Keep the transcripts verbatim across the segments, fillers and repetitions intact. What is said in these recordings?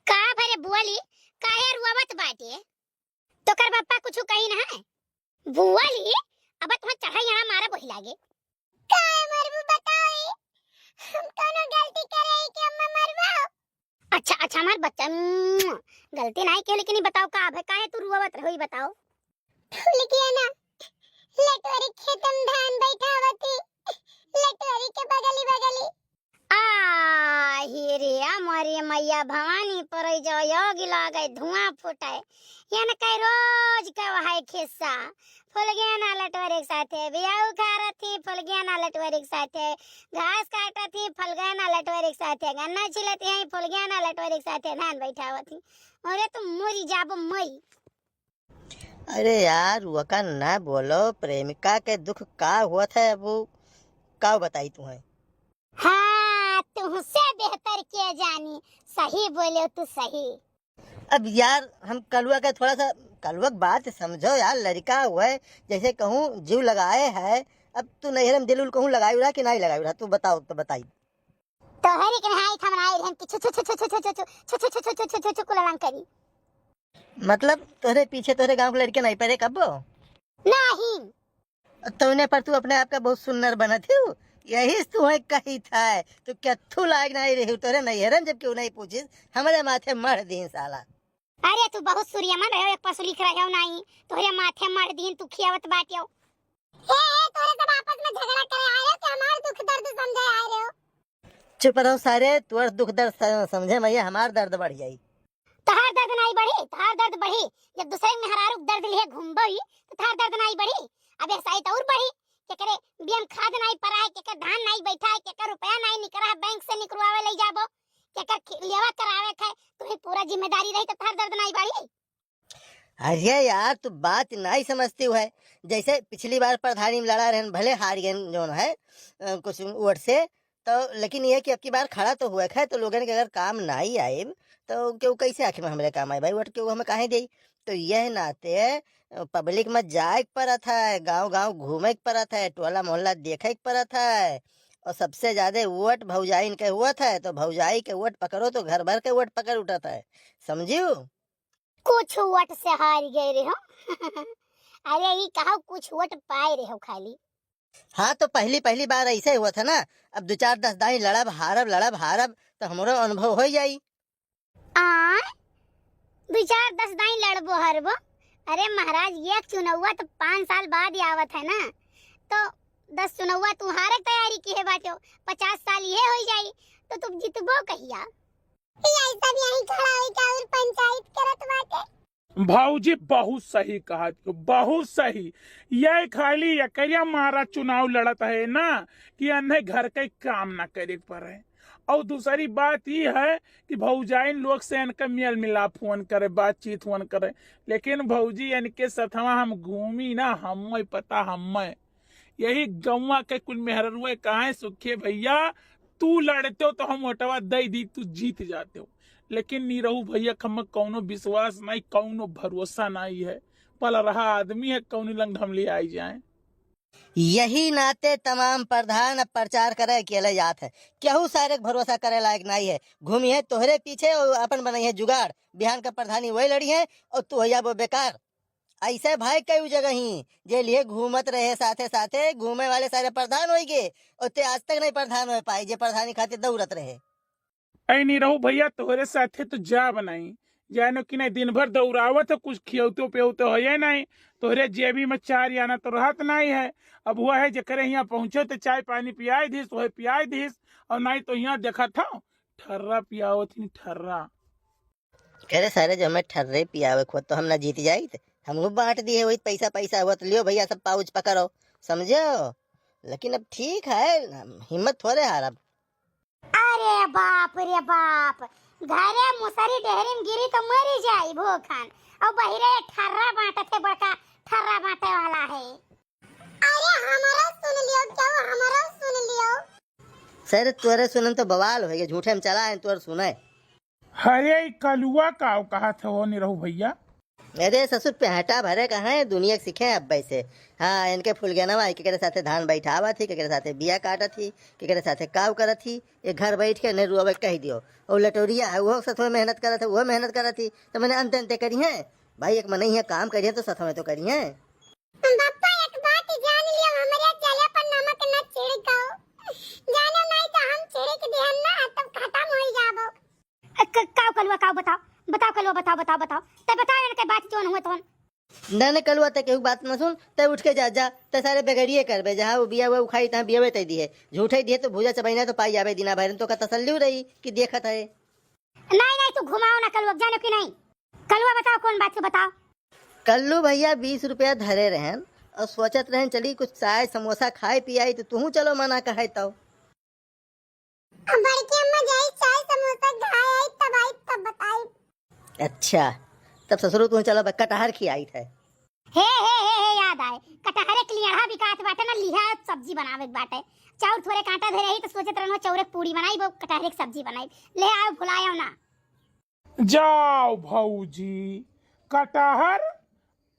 का भरे बुआली, काहे रुआवत बाटे? तोकर पप्पा कुछु कही ना है? बुआली, अब तुहां चढ़ा यहाँ मारा बोही लागे। काहे मरबू बताई? हम कौनो गलती करे हई कि अम्मा मरबू? अच्छा, अच्छा, हमार बच्चा, मुआ, गलती नाई के, लेकिन ई बताओ का अब है, काहे तू रुआवत रहो, ई बताओ। फूल गया ना, लटवरी खेत में धान बैठावती, लटवरी के बगली बगली। आ, ही रे, आ मोरे मैया भवानी परै जाओ, योग लागे, धुआं फूटे। यन के रोज के वहै खिस्सा। फुलगेना लटवरी के साथे बियाऊ खारत ही, फुलगेना लटवरी के साथे घास काटत ही, फुलगेना लटवरी के साथे गन्ना छिलत ही, फुलगेना लटवरी के साथे धान बैठावत ही। अरे तुम मरी जाबो मरी। अरे यार, वका ना बोलो, प्रेमिका के दुख का होत है, अब का बताई तुहैं? हाँ, तुहसे बेहतर के जानी, सही बोले तू सही। अब यार, हम कलुआ के थोड़ा सा, कलुआ के बात समझो यार, लड़का हुए, जैसे कहूँ जीव लगाए है। अब तू नैहर में दिल उल कहूँ लगाई रहा कि नहीं लगाई रहा, तू बताओ तो बताई। तोहरे के नहाई थमनाई रहन कि छु छु छु छु छु छु छु छु छु छु छु छु छु छु छु छु कुलरंग करी। मतलब तोहरे पीछे तोहरे गांव के लड़के नहीं पड़े कब्बो? नहीं। तौने पर तू अपने आप का बहुत सुन्नर बनत हिउ, यही से तू है कही था, तू कत्थू लायक नहीं रही, तोहरे नैहरन जब क्यों नहीं पूछिस, हमारे माथे मढ़ दीन साला। अरे तू बहुत सूर्यमन रहे हो, एक परसों लिख रहे हो नहीं, तोहरे माथे मढ़ दीन तू खियावत बाटियो। हे, हे, तोहरे सब आपस में झगड़ा करे आए हो कि हमार दुख दर्द समझे आए रहे हो? चुप रहो सारे, तोर दुख दर्द स-, समझे में ये हमार दर्द बढ़ जाई। तहार दर्द नाई बढ़ी, तहार दर्द बढ़ी। जब दूसरे के मेहरारू के दर्द लिए घूमबो ही, तो तहार दर्द नाई बढ़ी। अब ये साइत और बढ़ी। केकरे बियन खाद नाई पराए, केकर धान नाई बैठाए, केकर रुपया नाई निकरा है, बैंक से निकरवावे ले जाबो, केकर खि-, लेवा करावे खाए, तुम्हें पूरा जिम्मेदारी रही, तो तहार दर्द नाई बढ़ी। अरे यार, तू बात नहीं समझती है। जैसे पिछली बार प्रधानी में लड़ा रहन, भले हार गए जौन है, अ, कुछ वोट से, तो लेकिन ये कि अब की बार खड़ा तो हुआ है, तो लोगन के अगर काम नहीं आए, तो क्यों कैसे आखिर में हमारे काम आए भाई? वोट क्यों हमें काहे दे? तो यह नाते, अ, पब्लिक में जाए के परत है, गांव गांव घूमे के परत है, टोला मोहल्ला देखे के परत है, और सबसे ज्यादा वोट भौजाइन के हुआ था, तो भौजाई के वोट पकड़ो तो घर भर के वोट पकड़ उठत है, समझियो? कुछ वोट से हार गए रहे हो। अरे, ई कहा कुछ वोट पाए रहे हो खाली। हाँ, तो पहली, पहली बार ऐसे हुआ था ना। अब दो चार दस दाई लड़ब, हारब, लड़ब, हारब, तो हमरो अनुभव हो जाई। आ, दो चार दस दाई लड़बो, हारबो। अरे महाराज, ये चुनौवा तो पाँच साल बाद ही आवत है ना, तो दस चुनौवा तू हारे के तैयारी की है बाटो, पचास साल ये हो जाई, तो तुम जीतबो कहिया? यही सब यहीं खड़ा होई के और पंचायत करत बाटे। भौजी बहुत सही कहा, बहुत सही। ये खाली एकरिया मारा चुनाव लड़त है ना कि अन्हे घर के काम ना करे के पड़े। और दूसरी बात ये है कि भौजाइन लोग से इनका मेल मिलाप हुअन करे, बातचीत हुअन करे, लेकिन भौजी इनके सथवा हम घूमी ना, हमें पता, हमें यही गौवा के कुल मेहररुए कहें, "सुखे भैया, तू लड़ते हो तो हम वोटवा दे दी, तू जीत जाते हो।" लेकिन निरहू भैया, हम कौनो विश्वास नहीं, कौनो भरोसा नहीं है। पलरहा आदमी है, कौनी लंग हम ले आई जाए। यही नाते तमाम प्रधान अब प्रचार करे अकेले जात है, केहू सारे के भरोसा करे लायक नहीं है। घूमी है तोहरे पीछे और अपन बनाई है जुगाड़, बिहान का प्रधानी वही लड़ी है और तू हो जाबो बेकार। ऐसे भाई कई जगह ही जे लिए घूमत रहे, साथे साथे घूमे वाले सारे प्रधान होई गे, और ते आज तक नहीं प्रधान हो पाए जे प्रधानी खातिर दौड़त रहे। ऐ निरहू भैया, तोहरे साथे तो जा बनाई, जानो कि नहीं, दिन भर दौड़ावत हो, कुछ खियौते पियौते हो ये नहीं, तोहरे जेबी में चार आना तो रहत नहीं है। अब हुआ है जेकरे यहाँ पहुँचो तो चाय पानी पियाई दिस, वही पियाई दिस, और नहीं तो यहाँ देखत हो ठर्रा पियावत ही ठर्रा। अरे सारे, जो हमें ठर्रे पियावे खुद तो हम ना जीत जाइत, हमहू बांट दिए वही पैसा, पैसा हुआ तो लियो भैया सब पाउच पकड़ो, समझो। लेकिन अब ठीक है, हम हिम्मत थोड़े हारब। अरे बाप रे बाप, घरे मुसरी डेहरी में गिरी तो मरी जाई भूखन, और बहिरे ठर्रा बांटत है, बड़का ठर्रा बांटे वाला है। अरे हमरो सुन लियो, क्यों हमरो सुन लियो। सर तोरे सुनन तो बवाल होइगे, झूठे में चला है तोर सुने। अरे ई कलुआ का कहा थे हो निरहू भैया? अरे ससुर, पेहटा भरे कहाँ है, दुनिया के सीखे अब वैसे। हाँ, इनके फुलगेनवा है, केकरे साथे धान बैठावत ही, केकरे साथे बिया काटत ही, केकरे साथे काव करत ही। ये घर बैठ के नहीं रुआवे कह दियो। और लटोरिया है, वो सथवे मेहनत करत है, वो मेहनत करत ही, तो मैंने अंत अंते करी है। भाई, एक मनई है, काम करिए तो सथवे तो करी है। बप्पा, एक बात जान लियो, हमरे चले पर नमक न छिड़को। जानो नहीं तो हम छिड़क दिहन ना, तब खत्म हो जाबो। अ, क-, काव कलुआ, काव बताओ, बताओ कलुआ, बताओ, बताओ, बताओ। तब बताओ इनके बात जौन हुए तौन। ना, ना कलुआ, ते केहू बात न सुन, ते उठ के जा, जा, ते सारे बेगरिए करबे, जहाँ वो बिया हुआ उखाई, तहाँ बियावे ते दिए। झूठे दिए तो भूजा चबैना तो पाई जाबे दिना भर, तो का तसल्ली रही कि देखत है। नहीं, नहीं, तू घुमाओ ना कलुआ, जानो कि नहीं? कलुआ बताओ, कौन बात के बताओ? कल्लू भैया बीस रुपया धरे रहन और सोचत रहन, चली कुछ चाय समोसा खाए पियाई, तो तुहू चलो मना कहे तो। अब बड़की अम्मा जाई, चाय समोसा खाए आई, तब आई, तब बताई। अच्छा, तब ससुरो तुहू चलो, बस कटहर खियाई थे। हे, हे, हे, हे, याद आए, कटहरे के लियाढ़ा बिकात बाटे ना, लिहा सब्जी बनावे के बाटे। चाउर थोरे कांटा धरे ही तो सोचत रहन, चाउरे के पूड़ी बनाई, वो कटहरे के सब्जी बनाई। ले आओ, भुलायो ना। जाओ भौजी, कटहर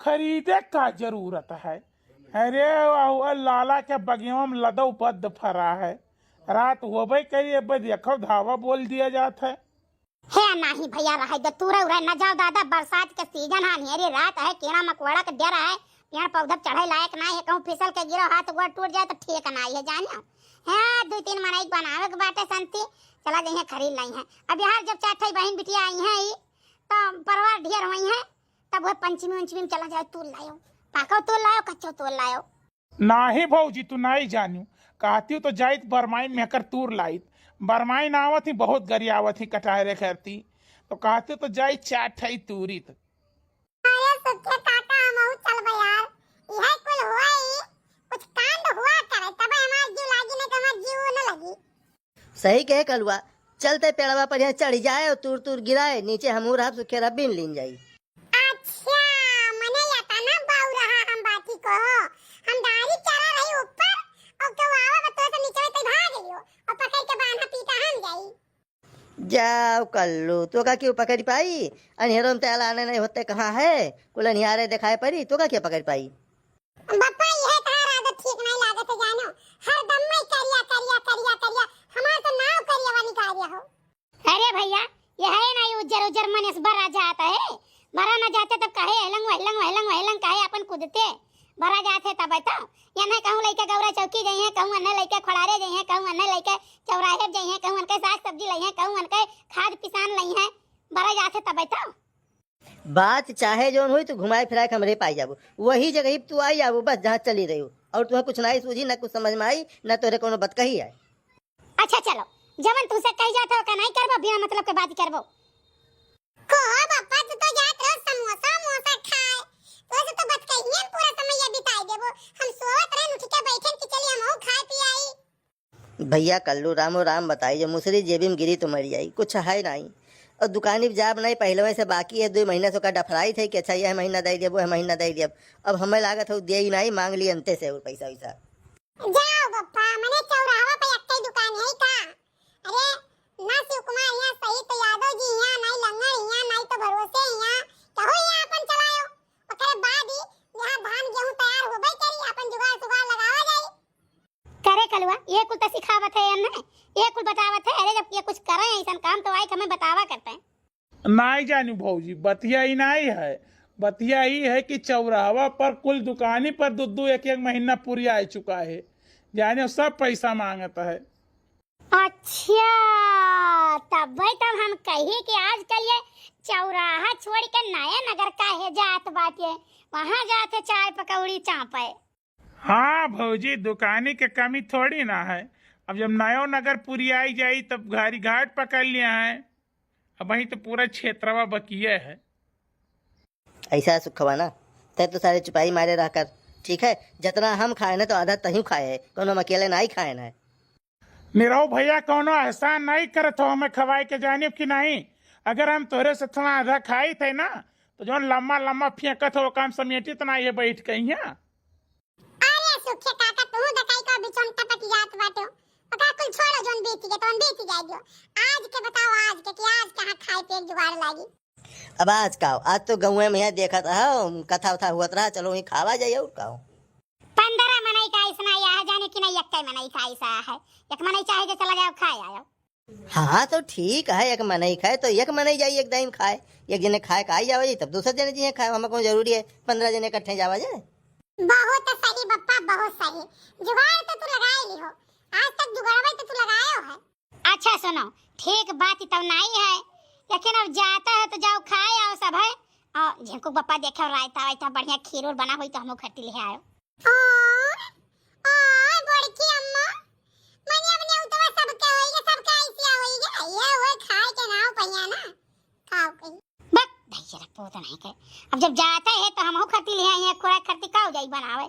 खरीदे का जरूरत है? अरे, वह लाला के बगिया में लदो पद फरा है। रात होबे करी, अब देखो धावा बोल दिया जात है। हे नाही भैया, रहे दे, तू रह, रह न जाओ दादा, बरसात के सीजन है, अंधेरी रात है, कीड़ा मकोड़ा के डर है, पेड़ पौधा चढ़े लायक ना है, कहूँ फिसल के गिरो, हाथ गोड़ टूट जाए तो ठीक ना है, जानियो। हाँ, दो तीन मनई बनावे के बाटे संती, चला जइहे खरीद लाई है। अब यार जब चार ठे बहिन बिटिया आई हैं ई, तो परिवार ढेर होई है, तब वह पंचमी उंचमी में चला जाए, तोड़ लायो, पाको तोड़ लायो, कच्चो तोड़ लायो। नाही भौजी, तू नाही जानियो, कहती तो जाइत बरमाइन में कर तूर लाइत, बरमाइन आवत ही, बहुत गरियावत ही कटहरे खरती, तो कहती तो जाइत चार ठई तूरित। अरे सुखे काका, हमहू चलबे यार, इहे कुल होई, कुछ कांड हुआ करे, तब हमार जीव लागी, नहीं तो हमार जीव न लगी। सही कहे कलुआ, चलते पेड़वा पर यहाँ चढ़ जाए और तूर तूर गिराए, नीचे हमहू रहब, सुखे रहब, बीन लीन जाई। अच्छा, मने या तना बाऊ रहा हम बाती को, हम डारी चढ़ा रही ऊपर और तो आवा तो, तो नीचे ते भाग गयो और पकड़ के बांधा पीटा हम जाई। जाओ कल्लू, तो का क्यों पकड़ पाई? अनहेरों में तेल आने नहीं होते कहाँ है, कुल अनिहारे दिखाए पड़ी, तो का क्यों पकड़ पाई? बप्पा, यह तहार आदत ठीक नहीं लागत है जानो, हरदम मैं करिया, करिया, करिया, करिया, हमार तो नाव करिया वाली कार्य हो। अरे भैया, यह है ना, ये उज्जर उज्जर मन इस भरा जाता है, भरा ना जाते तब कहे हेलंग वहलंग वहलंग वहलंग कहे अपन कूदते, भरा जाते तब तो। या नहीं कहूँ लइके गौरा चौकी जाइए, कहूँ अन्य लइके खोड़ारे जाइए, कहूँ अन्य लइके चौराहे जाइए, कहूँ उनके साग सब्जी लइए, कहूँ उनके खाद पिसान लइए, भरा जाते तब तो। बात चाहे जौन होई, तू घुमाए फिराए के हमरे पाई जाबू, वही जगह तू आई जाबू, बस जहाँ चली रही हो। और तुम्हें कुछ ना ही सूझी, ना कुछ समझ में आई, ना तोहरे कोनो बतकही आए। अच्छा चलो, जवन तुमसे कही जात हो, ओका नहीं करबो, बिना मतलब के बात करबो। को हो बापा, तू तो जात रहो समोसा, मोसा खाए, तो ऐसे तो बतकहिए में पूरा समय ये बिताई देबो। हम सोवत रहन, उठ के बैठन कि चली हमहू खाए पिए आई। भैया कल्लू रामो राम बताई, जो मुसरी जेबी में गिरी तो मर जाई, कुछ है नहीं। और दुकानी पे जाब नहीं, पहले से बाकी है, दो महीना से ओका डफराई थे कि अच्छा यह महीना दे देबो, यह महीना दे देब। अब हमें लागत हो दे ही नहीं, मांग ली अंते से और पैसा वैसा। जाओ बप्पा, मने चौराहा पे एक्के दुकान है का? अरे ना शिव कुमार यहाँ, सही तो यादव जी यहाँ, नहीं लंगड़ यहाँ, नहीं तो भरोसे यहाँ, कहो यहाँ अपन चलायो। ओकरे बाद ही यहाँ धान गेहूं तैयार होबे करी, अपन जुगाड़ सुगाड़ लगावा जाई। करे कलुआ, ये कुल तो सिखावत है एन्ने, ये कुल बतावत है। अरे जब ये कुछ करे ऐसन काम तो आई के हमें बतावा करते हैं। नाई जानू भौजी, बतिया ई नाई है। बतिया ई है कि चौराहवा पर कुल दुकानी पर दो दो एक एक महीना पुरिया आ चुका है, जाने सब पैसा मांगत है। अच्छा, तब भाई तब हम कही कि आजकल ये चौराहा छोड़ के नया नगर काहे जात बाटे, वहाँ जाते चाय पकौड़ी चापे। हाँ भौजी, दुकानी के कमी थोड़ी ना है। अब जब नयो नगर पुरियाई जाई तब गाड़ी घाट पकड़ लिया है। अब वहीं तो पूरा क्षेत्रवा बकिया है। ऐसा सुखवा ना, तै तो सारे चुपाई मारे रह कर। ठीक है, जितना हम खाए ना तो आधा तही खाए है, कोनो हम अकेले ना ही खाए ना है। निरहू भैया, कौनो एहसान नहीं करत हो हमें खवाए के, जानिब कि नहीं? अगर हम तोहरे से थोड़ा आधा खाई थे ना, तो जौन लम्मा लम्मा फेंकत हो, काम समेटित ना ये बैठ के यहाँ। अरे सुखे काका, तू दकाई का बिचम टपक जात बाटे। ओका कुल छोड़ो, जौन बीत गए, तौन बीत जाए दियो। आज के बताओ, आज के, कि आज कहाँ खाए पिए के जुगाड़ लागी? अब आज का हो, आज तो गउँवे में यहाँ देखत रहो, कथा उथा हुअत रहा, चलो वहीं खावा जाई, और का हो। पन्द्रह मनई का ऐसा ना, यह जाने कि नहीं, एक मनई का ऐसा है, एक मनई चाहे जो चला जाओ, खाए आयो। हाँ, तो ठीक है, एक मनई खाए तो एक मनई जाई एक दाईं खाए, एक जने खाए का आई जावा जाई, तब दूसरे जने जिहे खाए, हमें कौन जरूरी है पन्द्रह जने इकट्ठे जावा जाए। बहुत सही बप्पा, बहुत सही। जुगाड़ तो तू लगाए ली हो, आज तक जुगाड़वे तो तू लगायो है। अच्छा सुनो, ठीक बात ही तब नहीं है, लेकिन अब जाता है तो जाओ खाए आओ सब है। और झिंकू बप्पा देखे और रायता वायता बढ़िया खीर उर बना होई तो हमहू खट्टी ले आयो। और, और बड़की अम्मा, मने अब नेउतवा सबके होई गे, सबके ऐसिया होई गे, ये वो खाए के नाव पहिया ना, खाओ कहीं। बक, भैया रे, पूत नहीं के। अब जब जाते हैं तो हमहू खट्टी ले आई हैं, खुराक खट्टी का हो जाई बनावे।